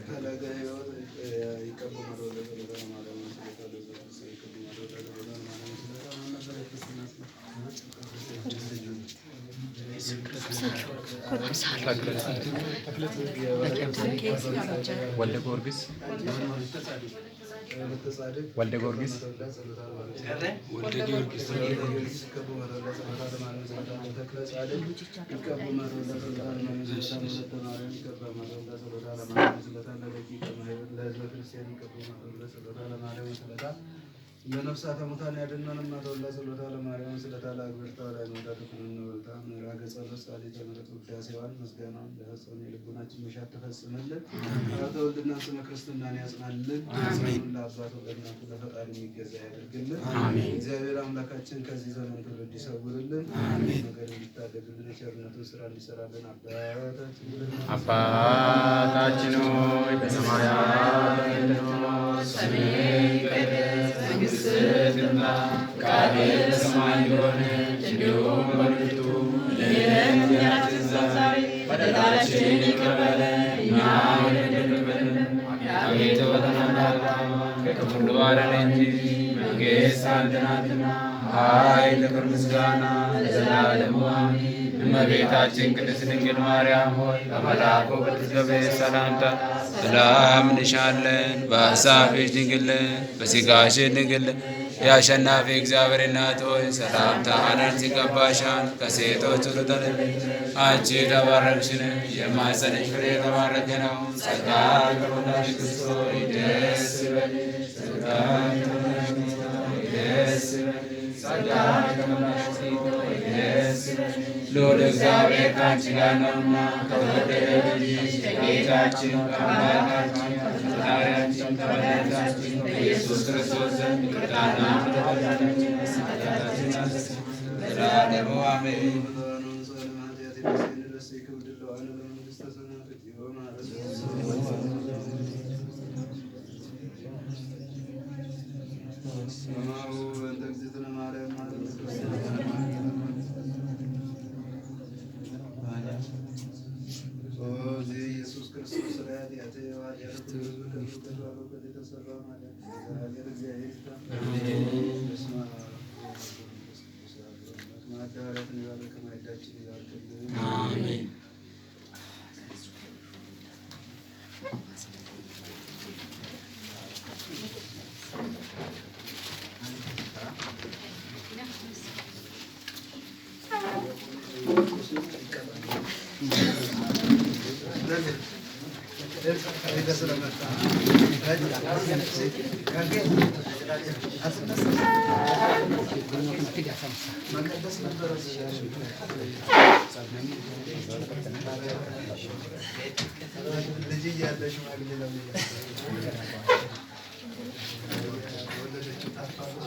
ፈለገ ሕይወት ይቀበማል ወደ ጸሎተ ለማርያም ስለታ ለዘ ይቀበማል ወደ ጸሎተ ለማርያም ስለታ ማን ነበር የክርስትና ስም? ወልደ ጊዮርጊስ፣ ወልደ ጊዮርጊስ፣ ወልደ ጊዮርጊስ ለነፍሳተ ሙታን ያድነን ተወልዳ ጸሎታ ለማርያም ስለታ ለአግብርታ ለአይማዳ ትኩንን ወልታ ምዕራገ ጸሎት ጻሊተ ምሕረት ውዳሴዋን ምስጋናዋን ለፈጸምን የልቡናችን መሻት ተፈጽምልን። ሀብተ ወልድና ስመ ክርስትናን ያጽናልን። ጽኑን ለአባቱ ለእናቱ ለፈጣሪ የሚገዛ ያደርግልን። እግዚአብሔር አምላካችን ከዚህ ዘመን ትውልድ ይሰውርልን። ነገር እንዲታደግልን የቸርነቱን ስራ እንዲሰራልን አባታችን ብለን አባታችን ሆይ በሰማያት የምትኖር፣ ስምህ ይቀደስ፣ መንግስትህ ትምጣ፣ ፈቃድህ በሰማይ እንደሆነች እንዲሁም በምድር ትሁን። የዕለት እንጀራችንን ስጠን ዛሬ፣ በደላችንን ይቅር በለን እኛም የበደሉንን፣ አቤቱ ፈተና እንዳታግባን ከክፉ ሁሉ አድነን እንጂ መንግሥት ያንተ ናትና፣ ኃይል፣ ክብር፣ ምስጋና ለዘላለሙ አሜን። እመቤታችን ቅድስት ድንግል ማርያም ሆይ በመልአኩ በቅዱስ ገብርኤል ሰላምታ ሰላም እንልሻለን። በሐሳብሽ ድንግል ነሽ፣ በሥጋሽ ድንግል ነሽ። የአሸናፊ እግዚአብሔር እናት ሆይ ሰላምታ አንቺ ይገባሻል። ከሴቶች ሁሉ ተለይተሽ አንቺ የተባረክሽ ነሽ፣ የማኅፀንሽ ፍሬ የተባረከ ነው። ጸጋን የተሞላሽ ቅድስት ሆይ ደስ ይበልሽ። ጸጋን የተሞላሽ ቅድስት ሆይ ደስ ይበልሽ። ጸጋን የተሞላሽ ቅድስት ሆይ ደስ ይበልሽ። ልዑል እግዚአብሔር ከአንቺ ጋር ነውና ከተወደደው ልጅሽ ከጌታችን ከአምላካችን ከፈጣሪያችን ከመድኃኒታችን ከኢየሱስ ክርስቶስ ዘንድ ይቅርታና ምሕረት ለዘላለሙ አሜን። ኢየሱስ ክርስቶስ ስለ ኃጢአቴ ወኃጢአተ ኩሉ ሕዝብ ከሚገባው በእውቀት የተሰራ ማለት ሀገር እግዚአብሔር ይፍታ። በስመ አብ ወወልድ ወመንፈስ ቅዱስ አሐዱ አምላክ። ማዕደ ሐዋርያትን ይባርክ፣ ማዕዳችን ይባርክልን። አሜን። መቀደስ ነበረ። ልጅ እያለ ሽማግሌ ለምን ወለደችው? ታፋለች።